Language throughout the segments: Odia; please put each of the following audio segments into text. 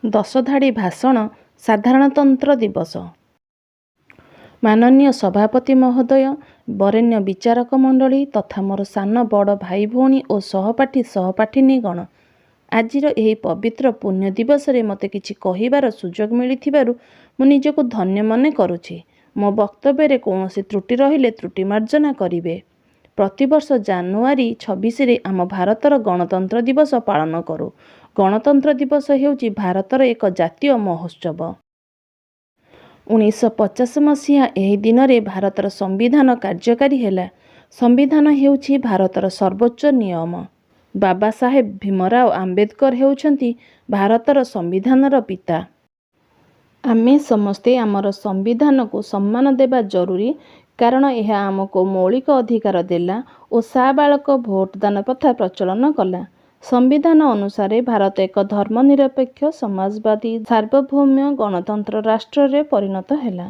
ଦଶଧାଡ଼ି ଭାଷଣ, ସାଧାରଣତନ୍ତ୍ର ଦିବସ। ମାନନୀୟ ସଭାପତି ମହୋଦୟ, ବରେଣ୍ୟ ବିଚାରକ ମଣ୍ଡଳୀ ତଥା ମୋର ସାନ ବଡ଼ ଭାଇ ଭଉଣୀ ଓ ସହପାଠୀ ସହପାଠିନୀଗଣ, ଆଜିର ଏହି ପବିତ୍ର ପୁଣ୍ୟ ଦିବସରେ ମୋତେ କିଛି କହିବାର ସୁଯୋଗ ମିଳିଥିବାରୁ ମୁଁ ନିଜକୁ ଧନ୍ୟ ମନେ କରୁଛି। ମୋ ବକ୍ତବ୍ୟରେ କୌଣସି ତ୍ରୁଟି ରହିଲେ ତ୍ରୁଟି ମାର୍ଜନା କରିବେ। ପ୍ରତିବର୍ଷ ଜାନୁଆରୀ 26ରେ ଆମ ଭାରତର ଗଣତନ୍ତ୍ର ଦିବସ ପାଳନ କରୁ। ଗଣତନ୍ତ୍ର ଦିବସ ହେଉଛି ଭାରତର ଏକ ଜାତୀୟ ମହୋତ୍ସବ। 1950 ମସିହା ଏହି ଦିନରେ ଭାରତର ସମ୍ବିଧାନ କାର୍ଯ୍ୟକାରୀ ହେଲା। ସମ୍ବିଧାନ ହେଉଛି ଭାରତର ସର୍ବୋଚ୍ଚ ନିୟମ। ବାବା ସାହେବ ଭୀମରାଓ ଆମ୍ବେଦକର ହେଉଛନ୍ତି ଭାରତର ସମ୍ବିଧାନର ପିତା। ଆମେ ସମସ୍ତେ ଆମର ସମ୍ବିଧାନକୁ ସମ୍ମାନ ଦେବା ଜରୁରୀ, କାରଣ ଏହା ଆମକୁ ମୌଳିକ ଅଧିକାର ଦେଲା ଓ ସାବାଳକ ଭୋଟଦାନ ପ୍ରଥା ପ୍ରଚଳନ କଲା। ସମ୍ବିଧାନ ଅନୁସାରେ ଭାରତ ଏକ ଧର୍ମନିରପେକ୍ଷ, ସମାଜବାଦୀ, ସାର୍ବଭୌମ ଗଣତନ୍ତ୍ର ରାଷ୍ଟ୍ରରେ ପରିଣତ ହେଲା।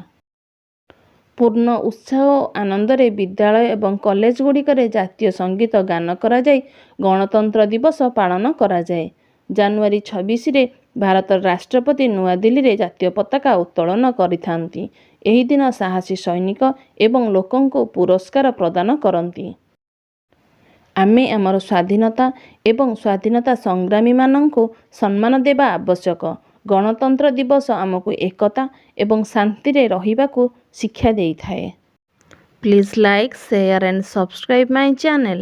ପୂର୍ଣ୍ଣ ଉତ୍ସାହ ଓ ଆନନ୍ଦରେ ବିଦ୍ୟାଳୟ ଏବଂ କଲେଜଗୁଡ଼ିକରେ ଜାତୀୟ ସଙ୍ଗୀତ ଗାନ କରାଯାଇ ଗଣତନ୍ତ୍ର ଦିବସ ପାଳନ କରାଯାଏ। ଜାନୁଆରୀ 26ରେ ଭାରତର ରାଷ୍ଟ୍ରପତି ନୂଆଦିଲ୍ଲୀରେ ଜାତୀୟ ପତାକା ଉତ୍ତୋଳନ କରିଥାନ୍ତି। ଏହି ଦିନ ସାହସୀ ସୈନିକ ଏବଂ ଲୋକଙ୍କୁ ପୁରସ୍କାର ପ୍ରଦାନ କରନ୍ତି। ଆମେ ଆମର ସ୍ୱାଧୀନତା ଏବଂ ସ୍ୱାଧୀନତା ସଂଗ୍ରାମୀମାନଙ୍କୁ ସମ୍ମାନ ଦେବା ଆବଶ୍ୟକ। ଗଣତନ୍ତ୍ର ଦିବସ ଆମକୁ ଏକତା ଏବଂ ଶାନ୍ତିରେ ରହିବାକୁ ଶିକ୍ଷା ଦେଇଥାଏ। Please like, share and subscribe my channel.